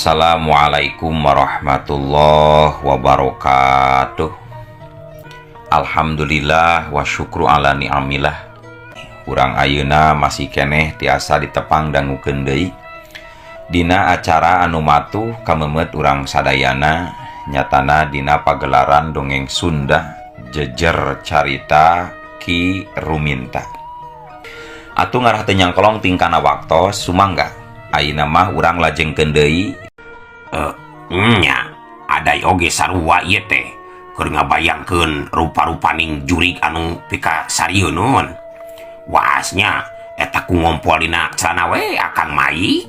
Assalamualaikum warahmatullahi wabarakatuh. Alhamdulillah wa syukru ala ni'amillah. Urang ayeuna masih keneh tiasa ditepang dangukeun deui dina acara anu matuh kamemet urang sadayana, nyatana dina pagelaran dongeng Sunda Jejer Carita Ki Ruminta. Atuh ngarah teu nyangkolong tingkana waktos, sumangga ayeuna mah urang lajengkeun deui. Nya Aday oge sarua ieu teh keur ngabayangkeun rupa-rupaning jurig anu pikasarieun. Waasnya eta ku ngompol dina celana we Akang Mai.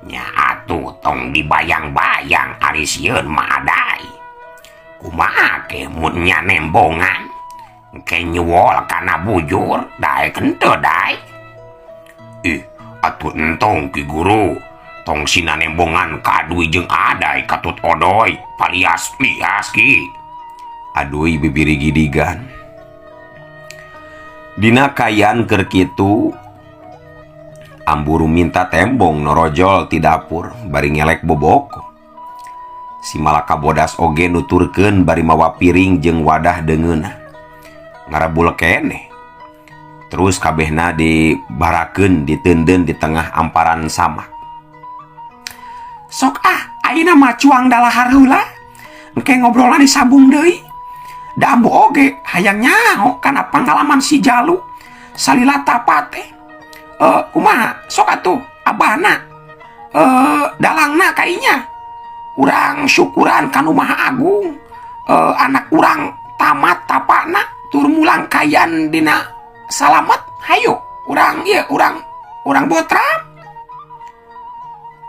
Nya atuh tong dibayang-bayang, ari sieun mah Aday. Kumaha ke mun nya nembongan? Engke nyuwol kana bujur, daek henteu, Day? Ih, atuh entong, Ki Guru. Tong sina nembongan ka Aduy jeung Aday katut odoy palias-lias, Ki. Aduy bibiri gidigan. Dina kaayaan keur kitu, Ambu Ruminta tembong norojol ti dapur bari ngelek boboko. Si Malaka Bodas oge nuturkeun bari mawa piring jeung wadah deungeunna. Ngarebul keneh. Terus kabehna dibarakeun, diteundeun di tengah amparan samak. Sok ah, ayeuna mah cuang dalahar heula. Engke ngobrolna disambung deui. Da Ambu oge hayang nyaho kana pangalaman si Jalu salila tapa teh. Kumaha? Sok atuh abahna. Dalangna kainya. Urang syukuran ka Nu Maha Agung. Anak urang tamat tapana tur mulang kayan dina salamet. Hayu urang ieu urang urang botram.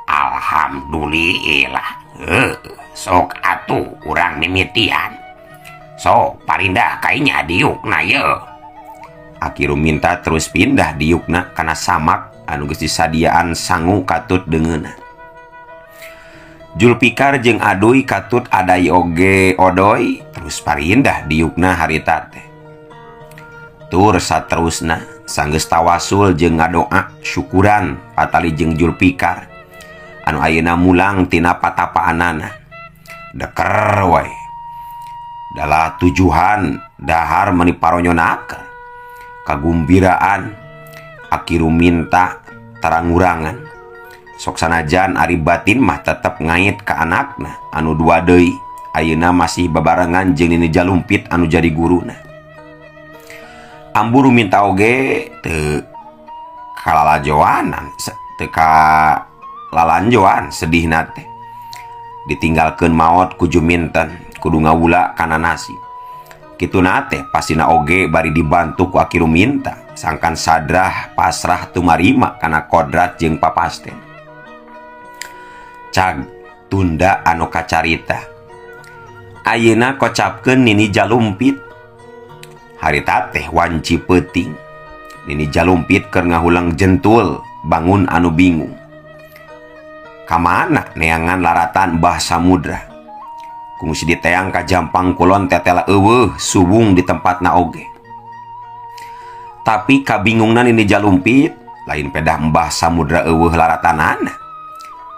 Alhamdulillah. Heuh, sok atuh urang mimitian. Sok parindah kainya diukna ye. Aki Ruminta terus pindah diukna kana samak anu geus disadiaan sangu katut deungeunna. Julfikar jeung Aduy katut Aday oge odoy terus parindah diukna harita teh. Tur saterusna sanggeus tawasul jeung ngadoa syukuran patali jeung Julfikar anu ayeuna mulang tina patapaanana. Deker wae. Dalah tujuhan dahar meni paronyonaker. Kagumbiraan Aki Ruminta tarangurangan. Sok sanajan ari batin mah tetep ngait ka anakna anu dua deui ayeuna masih babarengan jeung Nini Jalumpit anu jadi guruna. Ambu Ruminta oge teu kalalajoanan, teu kalalanjoan sedihna teh. Ditinggalkeun maot ku Juminten, kudu ngawula kana nasib. Kituna teh pastina oge bari dibantu ku Aki Ruminta sangkan sadrah pasrah tumarima kana kodrat jeung papasten. Cag tunda anu kacarita. Ayeuna kocapkeun Nini Jalumpit. Harita teh wanci peuting. Nini Jalumpit keur ngahulang jentul bangun anu bingung. Kamana neangan laratan Mbah Samudra? Kungsi diteang ka Jampang Kulon tetela eueuh subung di tempatna oge. Tapi kabingungna Nini Jalumpit lain pedah Mbah Samudra eueuh laratanana.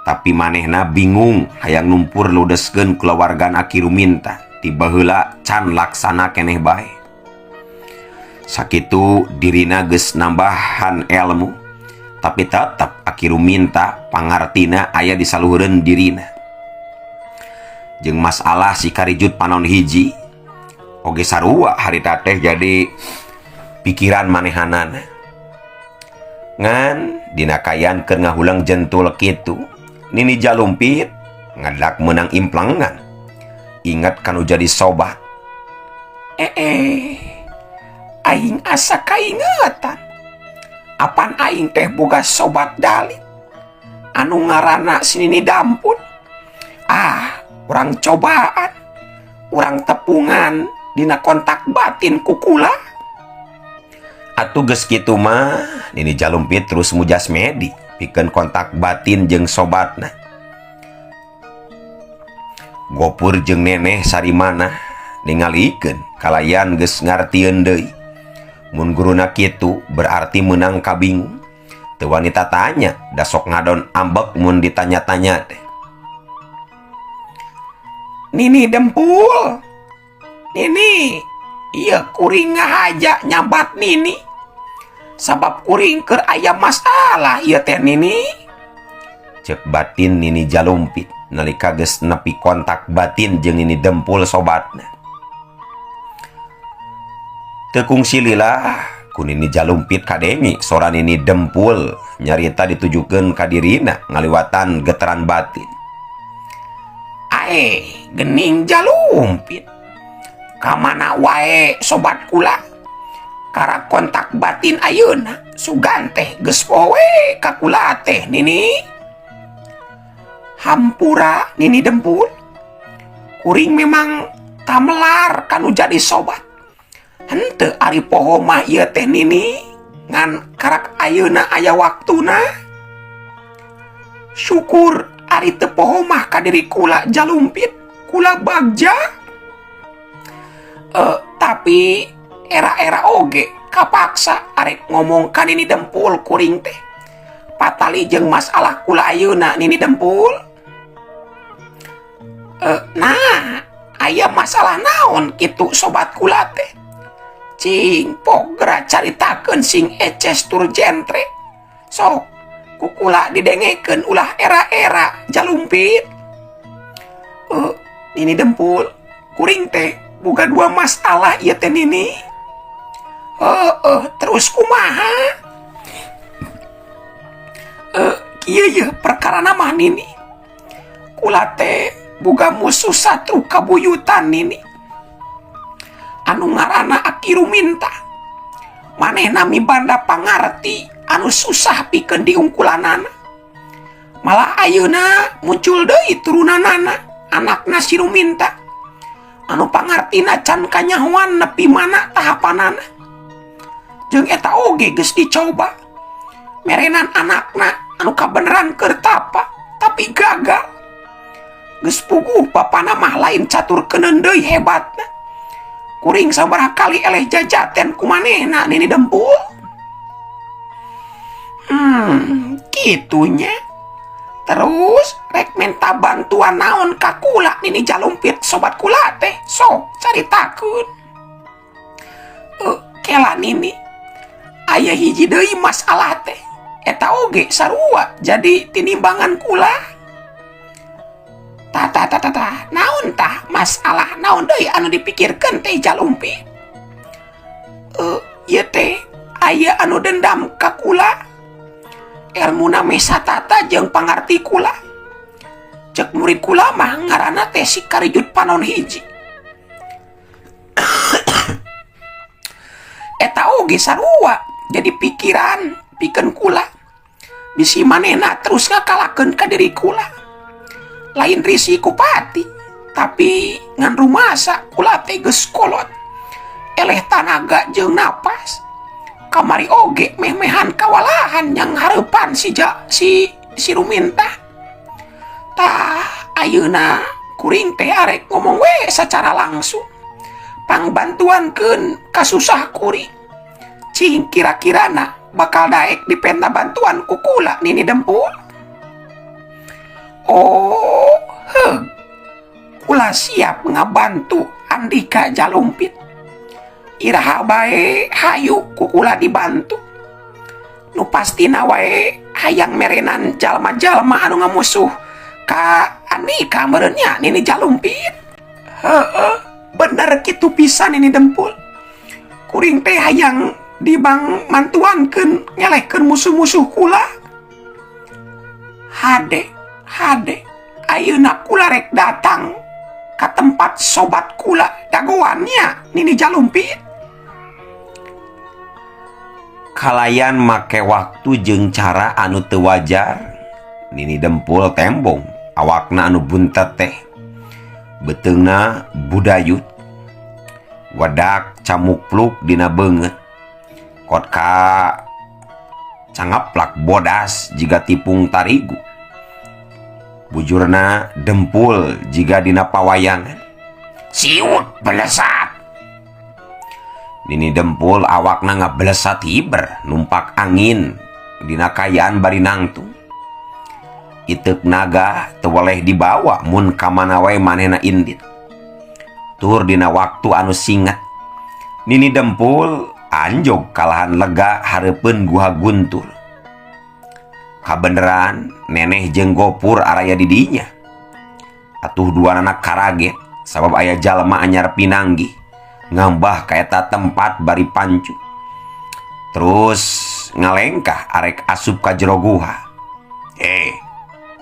Tapi manehna bingung hayang numpur ludeskeun kulawargan Aki Ruminta ti baheula can laksana keneh bae. Sakitu dirina geus nambahan elmu, tapi tetep Aki Ruminta pangartina aya di saluhureun dirina. Jeung masalah si karijut panon hiji oge sarua harita teh jadi pikiran manehanana. Ngan dina kaayaan keur ngahulang jentul kitu, Nini Jalumpit ngadak meunang implengan. Ingat kanu jadi sobat. Aing asa kaingetan. Apan aing teh boga sobat dalit anu ngaranna si Nini Dampun. Ah, urang cobaan, urang tepungan dina kontak batin kukula. Atuh geus kitu mah Nini Jalumpit terus mujas medi pikeun kontak batin jeung sobatna. Gopur jeung neneh Sarimana ningalikeun kalayan geus ngartieun deui. Mun guruna kitu berarti meunang kabingung. Teu wani tatanya da sok ngadon ambek mun ditanya-tanya teh. Nini Dempul. Nini, ieu kuring ngahaja nyambat Nini. Sabab kuring keur aya masalah ieu teh Nini. Cek batin Nini Jalumpit nalika geus nepi kontak batin jeung Nini Dempul sobatna. Teu kungsi lila ku Nini Jalumpit kadenge sora Nini Dempul nyarita ditujukeun ka dirina ngaliwatan geteran batin. Ae, gening Jalumpit. Kamana wae sobat kula? Kara kontak batin ayeuna sugan teh geus poe ka kula teh Nini. Hampura Nini Dempul. Kuring memang tamelar kanu jadi sobat. Henteu ari poho mah ieu teh Nini, ngan karak ayeuna aya waktuna. Syukur ari teu poho mah ka diri kula Jalumpit, kula bagja. Tapi era-era oge kapaksa arek ngomong ka Nini Dempul kuring teh. Patali jeung masalah kula ayeuna Nini Dempul. Nah, aya masalah naon kitu sobat kula teh? Cing pok geura caritakeun sing eces tur jentre. Sok ku kula didengekeun ulah era-era Jalumpit. Nini Dempul, kuring teh boga dua masalah ieu teh Nini. Terus kumaha? Kieu yeuh perkarana mah Nini. Kula teh boga musuh satu kabuyutan Nini. Anu ngaranna Aki Ruminta. Manehna mibanda pangarti anu susah pikeun diungkulanana. Malah ayeuna muncul deui turunanana, anakna si Ruminta. Anu pangartina can kanyahoan nepi mana tahapanana. Jeung eta oge geus dicoba. Merenan anakna anu kabeneran keur tapa, tapi gagal. Geus puguh bapana mah lain catur keuneun deui hebatna. Kuring sabaraha kali eleh jajaten ku manehna Nini Dempul. Kitunya. Terus rek minta bantuan naon ka kula Nini Jalumpit sobat kula teh, sok caritakeun. Kela Nini. Aya hiji deui masalah teh. Eta oge sarua jadi tinimbangan kula. Tah tah tah tah tah, naon tah masalah naon deui anu dipikirkeun teh Jalumpit? Ieu teh aya anu dendam ka kula. Elmuna mesa tata jeung pangarti kula. Cek murid kula mah ngaranna teh si Karijut Panon hiji. Eta oge sarua jadi pikiran pikeun kula. Bisi manehna terus ngakalakeun ka diri kula. Lain risi ku pati, tapi ngan rumasa kula teh geus kolot. Eleh tanaga jeung napas. Kamari oge meh-mehan kawalahan yang hareupan si Ruminta. Tah ayeuna kuring teh arek ngomong we secara langsung. Pangbantuankeun kasusah kuring. Cing kira-kirana bakal daek dipenta bantuan ku kula Nini Dempul. Oh, heug. Kula siap ngabantu Andika Jalumpit. Iraha bae hayu ku kula dibantu. Nu pastina wae hayang merenan jalma-jalma anu ngamusuh ka Andika meureun nya Nini Jalumpit. Heeh, bener kitu pisan Nini Dempul. Kuring teh hayang dibang mantuankeun ngelehkeun musuh-musuh kula. Hade, hade, ayeuna kula rek datang ka tempat sobat kula dagoannya Nini Jalumpit. Kalayan make waktu jeung cara anu teu wajar. Nini Dempul tembong awakna anu buntet teh. Beuteungna budayut. Wadak camukluk dina beungeut. Kot ka cangaplak bodas jiga tipung tarigu. Bujurna dempul jiga dina pawayangan. Siut belesat. Nini Dempul awakna ngabelesat hiber numpak angin Dina kaayaan bari nangtung. Iteuk naga teu weleh dibawa mun ka mana wae manehna indit. Tur dina waktu anu singet Nini Dempul anjog kalahan lega hareupeun Guha Guntur. Kabeneran neneh jeung Gopur araya di dinya. Atuh duanana karaget sabab aya jalma anyar pinanggih ngambah ka eta tempat bari pancu. Terus ngalengkah arek asup ka jero guha. Eh,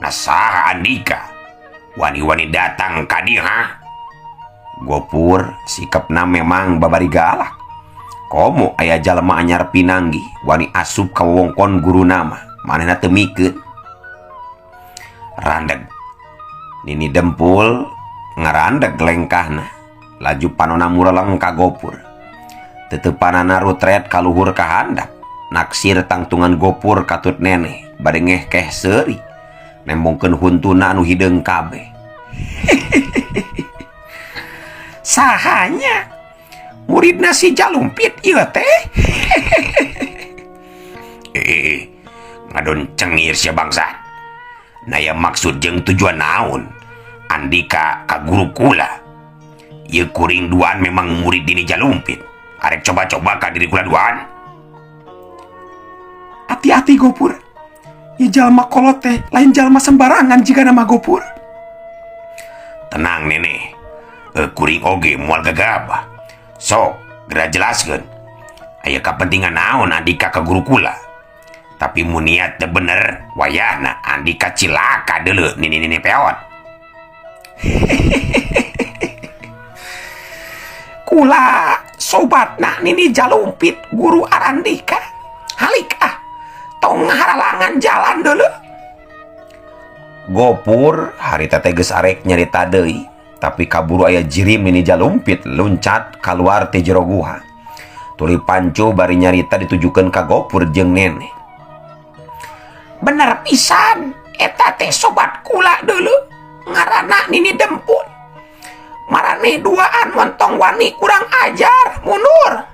nah saha andika? Wani-wani datang ka dieu ha? Gopur sikapna memang babari galak. Komo aya jalma anyar pinanggih wani asup ka wewengkon guruna mah manehna teu mikeun. Randeg. Nini Dempul ngarandeg lengkahna laju panona mureleng ka Gopur. Teteupanana rutret ka luhur ka handap naksir tangtungan Gopur katut neneh bade ngehkeh seuri nembongkeun huntuna anu hideung kabeh. Sahanya muridna si Jalumpit ieu teh. Eh, ngadon cengir sia bangsa. Naya maksud jeung tujuan naon? Andika ka guru kula. Ieu kuring duaan memang murid Nini Jalumpit. Arek coba-coba ka diri kula duaan. Hati-hati Gopur. Ieu jalma kolot teh lain jalma sembarangan jika nama Gopur. Tenang nenek. Kuring oge moal gagabah. Sok, geura jelaskeun. Aya kapentingan naon andika ka guru kula. Tapi mun niat teu bener, wayahna andika cilaka deuleu nini-nini peot. Kula sobatna Nini Jalumpit guru Arandika. Halik ah, tong haralangan jalan deuleu. Gopur harita teh geus arek nyarita deui, tapi kaburu aya jirim Nini Jalumpit luncat kaluar ti jero guha. Tuluy pancu bari nyarita ditujukeun ka Gopur jeung neneh. Bener pisan eta teh sobat kula deuleu ngaranna Nini Dempul. Maraneh duaan montong wani kurang ajar mundur.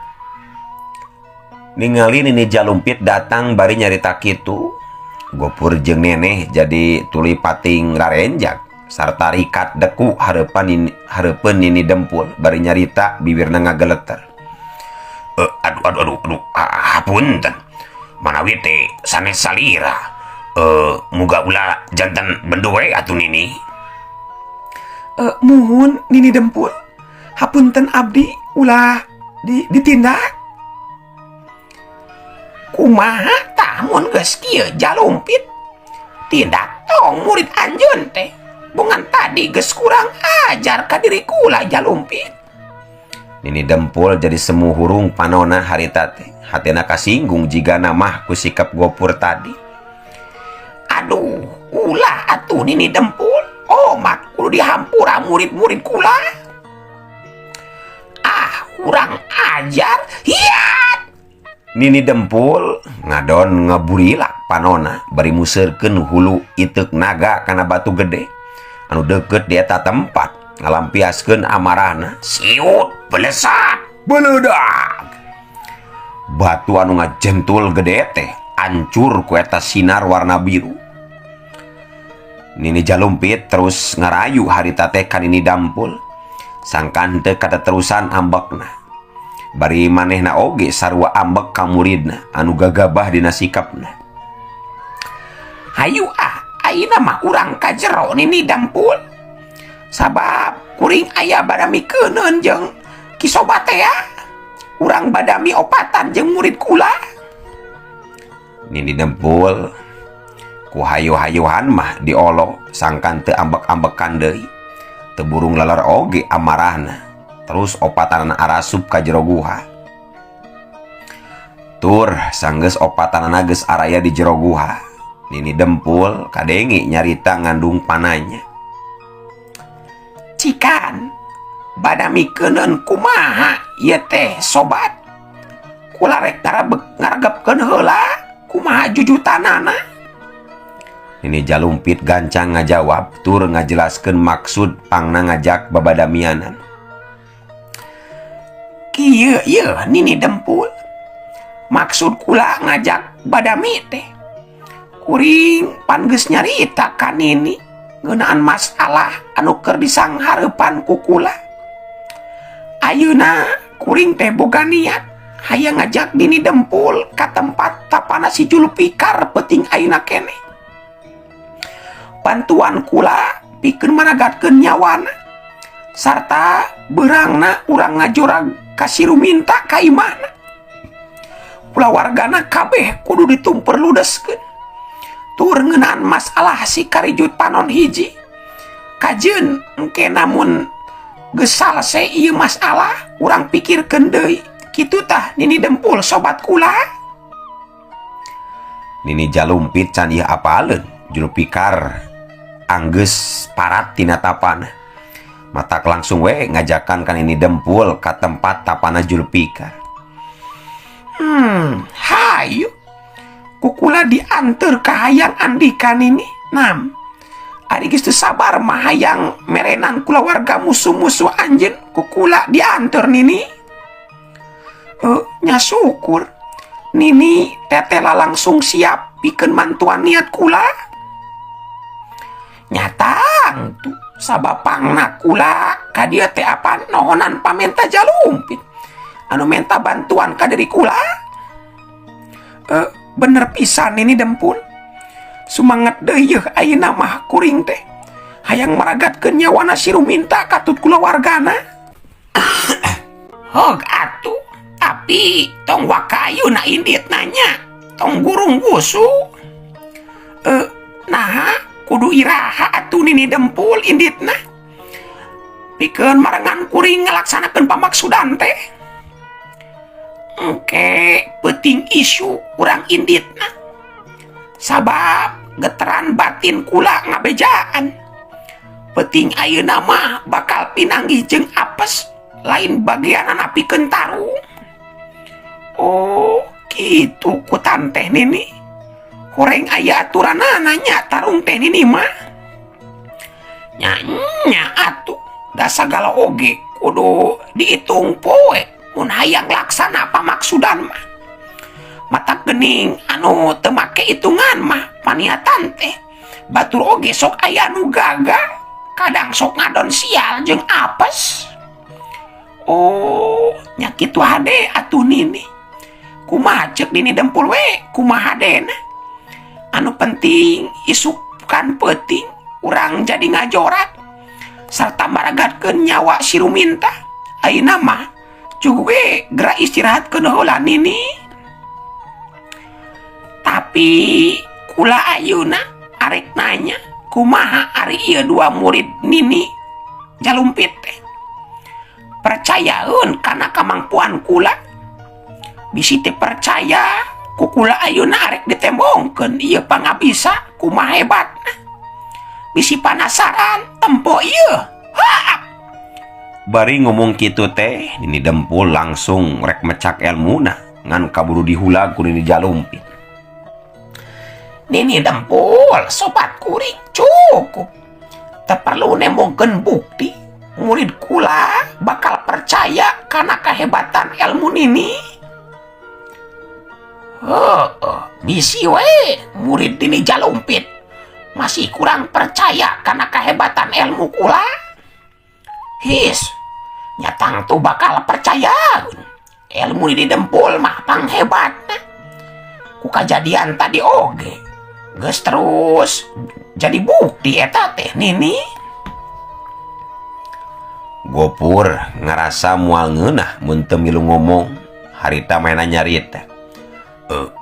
Ningali Nini Jalumpit datang bari nyarita kitu, Gopur jeung neneh jadi tuluy pating rarenjak sarta rikat deku hareupeun Nini Dempul bari nyarita bibirna ngageleter. Aduh aduh aduh aduh, hapunten. Manawi teh sanes salira. Muga ulah jantan bendo we atuh Nini. Muhun Nini Dempul. Hapunten abdi ulah ditindak. Kumaha tah mun geus kieu Jalumpit? Tindak tong murid anjeun teh. Bongan tadi geus kurang ajar ka diri kula Jalumpit. Nini Dempul jadi semu hurung panona harita teh. Hatena kasinggung jigana mah ku sikap Gopur tadi. Aduh, ulah atuh Nini Dempul. Omat kudu dihampura murid-murid kula. Ah, kurang ajar. Hiat. Nini Dempul ngadon ngaburilak panona bari museurkeun hulu iteuk naga kana batu gede anu deukeut di eta tempat ngalampiaskeun amarahna. Siut, belesat, beledak. Batu anu ngajentul gede teh ancur ku eta sinar warna biru. Nini Jalumpit terus ngarayu harita teh ka Nini Dampul. Sangkan teu kateterusan ambekna. Bari manehna oge sarua ambek ka muridna anu gagabah dina sikapna. Hayu ah, ayeuna mah urang ka jero Nini Dampul. Sabab kuring aya badami keuneun jeung Ki Sobat teh ya. Urang badami opatan jeung murid kula. Nini Dempul ku hayo-hayohan mah diolo sangkan teu ambek-ambekan deui. Teu burung lalar oge amarahna. Terus opatanana arasup ka jero guha. Tur sanggeus opatanana geus araya di jero guha. Nini Dempul kadenge nyarita ngandung pananya. Cikan badami keuneun kumaha ieu teh sobat. Kula rek ngaregepkeun heula kumaha jujutanana. Nini Jalumpit gancang ngajawab tur ngajelaskeun maksud pangna ngajak babadamianan. Kieu ieu Nini Dempul. Maksud kula ngajak badami teh, kuring pan geus nyarita ka Nini ngeunaan masalah anu keur disanghareupan ku kula. Ayeuna kuring teh boga niat hayang ngajak Nini Dempul ka tempat tapana si Julfikar peuting ayeuna keneh. Bantuan kula pikeun maragatkeun nyawana sarta beurangna urang ngajorag ka si Ruminta ka imahna. Kulawargana kabeh kudu ditumper ludeskeun. Tur ngeunaan masalah si Karijut Panon hiji. Kajeun engke namun geus salse ieu masalah urang pikirkeun deui. Kitu tah Nini Dempul sobat kula. Nini Jalumpit can ieu apaleun Julfikar anggeus parat tina tapana. Matak langsung we ngajakan ka Nini Dempul ka tempat tapana Julfikar. Hayu. Ku kula dianteur ka hayang andika Nini. Nam. Ari geus teu sabar mah hayang merenan kulawarga musuh-musuh anjeun ku kula dianteur Nini. Nya syukur. Nini tetela langsung siap pikeun mantuan niat kula. Nyatang tuh sabab pangna kula ka dieu teh apa nohonan pamenta Jalumpit anu menta bantuan ka diri kula. Bener pisan Nini Dempul. Sumanget deui yeuh ayeuna mah kuring teh hayang maragatkeun nyawana si Ruminta katut kulawargana. Hog atuh, tapi tong wakayu na indit nanya, tong gurung gusu. Naha kudu iraha atuh Nini Dempul inditna. Pikeun marengan kuring ngalaksanakeun pamaksudan teh. Engke peuting isu urang inditna. Sabab geteran batin kula ngabejaan. Peuting ayeuna mah bakal pinanggih jeung apes lain bagianana pikeun tarung. Oh, kitu kutan teh Nini. Horeng aya aturanana nya tarung teh Nini mah. Nya nya atuh, da sagala oge kudu diitung poe mun hayang laksana pamaksudan mah. Mata gening anu teu make hitungan mah paniatan teh. Batur oge sok aya nu gagal, kadang sok ngadon sial jeung apes. Oh, nya kitu hade atuh Nini. Kumaha ceuk Nini Dempul we, kumaha hadena. Anu penting isukan peuting urang jadi ngajorat sarta maragatkeun nyawa si Ruminta. Ayeuna mah cukup we geura istirahatkeun heula Nini. Tapi kula ayeuna arek nanya kumaha ari ieu dua murid Nini Jalumpit teh. Percayaeun kana kamampuan kula. Bisi teu percaya ku kula ayeuna arek ditembongkeun ieu pangabisa kumaha hebatna. Bisi panasaran tempo ieu. Haap. Bari ngomong kitu teh Nini Dempul langsung rek mecak elmuna ngan kaburu dihulag ku Nini Jalumpit. Nini Dempul sobat kuring cukup. Teu perlu nembongkeun bukti. Murid kula bakal percaya kana kehebatan ilmu Nini. Heeh, bisi we murid Nini Jalumpit masih kurang percaya kana kehebatan ilmu kula. His, nyatang tuh bakal percaya. Ilmu Nini Dempul mah panghebatna. Ku kajadian tadi oge geus terus jadi bukti eta teh Nini. Gopur ngarasa moal ngeunah mun teu milu ngomong harita mainan nyarita.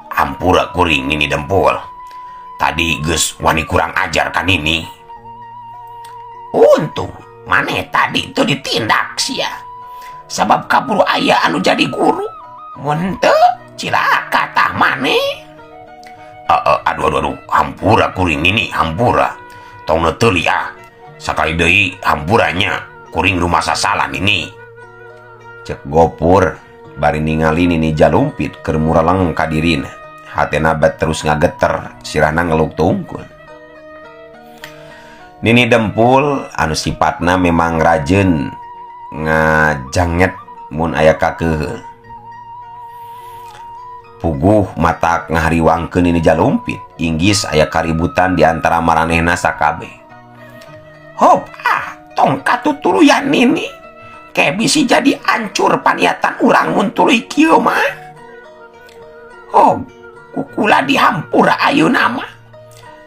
Hampura kuring Nini Dempul. Tadi geus wani kurang ajar ka Nini. Untung maneh tadi itu ditindak sia. Sabab kaburu aya anu jadi guru. Mun teu cilaka tah maneh. Aduh aduh aduh, hampura kuring Nini, hampura. Tong neuteuli ah. Sakali deui hampuranya kuring rumasa salah Nini. Cek Gopur bari ningali Nini Jalumpit keur muraleng ka dirina. Hatena bat terus ngageter, sirahna ngeluk tungkul. Nini Dempul anu sifatna memang rajin ngajanget mun aya kakeuheul. Puguh matak ngahariwangkeun Nini Jalumpit inggis aya kaributan di antara maranehna sakabeh. Hop ah tong katutuluyan Nini. Ke bisi jadi ancur paniatan urang mun tuluy kieu mah. Oh, kukula dihampura ayeuna mah.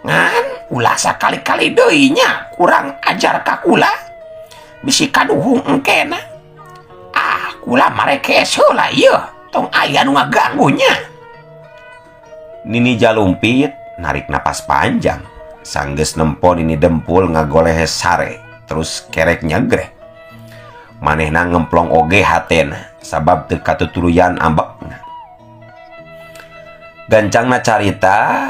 Ngan ulah sakali-kali deui nya kurang ajar ka kula. Bisi kaduhung engkena. Ah, kula marekes heula ieu. Tong aya nu ngaganggu nya. Nini Jalumpit narik napas panjang. Sanggeus nempo Nini Dempul ngagolehes sare terus kerek nyegreh. Manehna ngemplong oge hatena sabab teu katutuluyan ambekna. Gancangna carita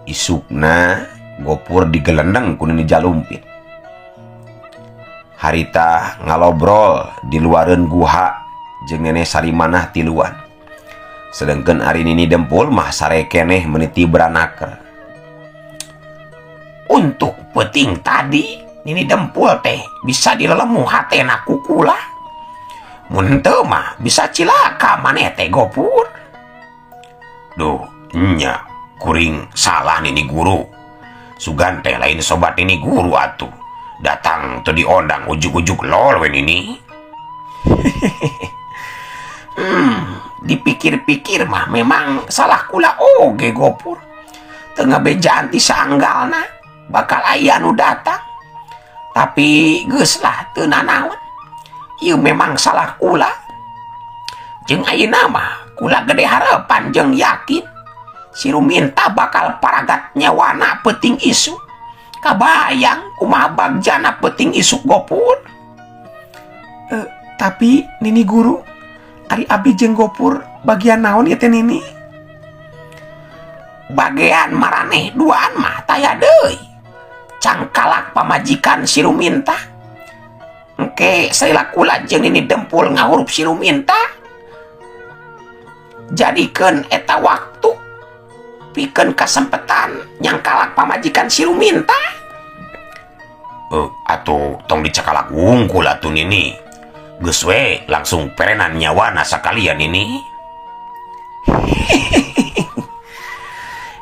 isukna Gopur digelendeng ku Nini Jalumpit. Harita ngalobrol di luareun guha jeung Nenek Sarimanah tiluan. Sedengkeun ari Nini Dempul mah sare keneh meniti beranaker. Untuk peuting tadi Nini Dempul teh bisa dilelemu hatena ku kula. Mun henteu mah bisa cilaka maneh teh Gopur. Duh, nya kuring salah Nini guru. Sugan teh lain sobat Nini guru atuh. Datang teu diondang ujug-ujug lol we Nini. Dipikir-pikir mah memang salah kula oge Gopur. Teu ngabejaan ti saanggalna bakal aya nu datang. Tapi geus lah teu nanaon. Ieu memang salah kula. Jeung ayeuna mah kula gede harapan jeung yakin si Ruminta bakal paragat nyawana peuting isuk. Kabayang kumaha bagjana peuting isuk Gopur. Tapi Nini guru, ari abdi jeung Gopur bagian naon ieu teh Nini? Bagian maraneh duaan mah taya deui. Cangkalak pamajikan si Ruminta. Engke salila kula jeung Nini Dempul ngahurup si Ruminta. Jadikeun eta waktu pikeun kasempetan nyangkalak pamajikan si Ruminta. Atuh tong dicakalak wungkul atuh Nini. Geus we langsung perenan nyawana sakalian Nini.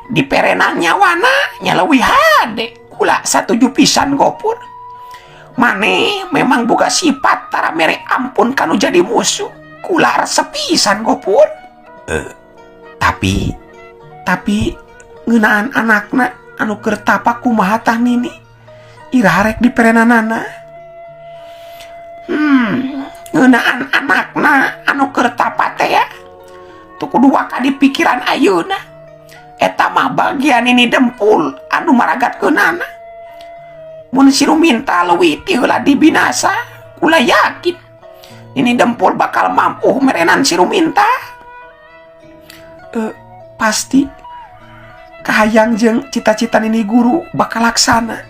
Di perenan nyawana nya leuwih hade. Kula satuju pisan Gopur. Maneh memang boga sifat tara mere ampun kanu jadi musuh. Kula resep pisan Gopur. Tapi ngeunaan anakna anu keur tapak kumaha tah Nini? Iraha rek diperenanana? Ngeunaan anakna anu keur tapa teh ya. Tuh kudu waka di pikiran ayeuna. Eta mah bagian Nini Dempul anu maragatkeunana. Mun si Ruminta leuwih ti heula dibinasa, kula yakin Nini Dempul bakal mampu merenan si Ruminta. Pasti kahayang jeung cita-cita Nini guru bakal laksana.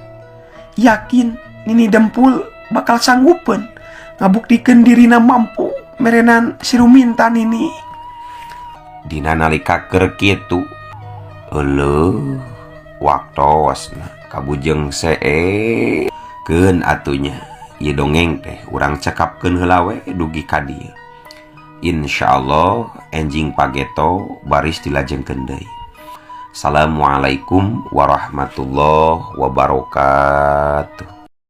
Yakin Nini Dempul bakal sanggupeun ngabuktikeun dirina mampu merenan si Ruminta Nini. Dina nalika keur kitu, euleuh waktosna kabujeng seekeun atunya. Ieu dongeng teh urang cekapkeun heula we dugi ka dieu. Insyaallah enjing pageto baris dilajengkeun deui. Assalamualaikum warahmatullahi wabarakatuh.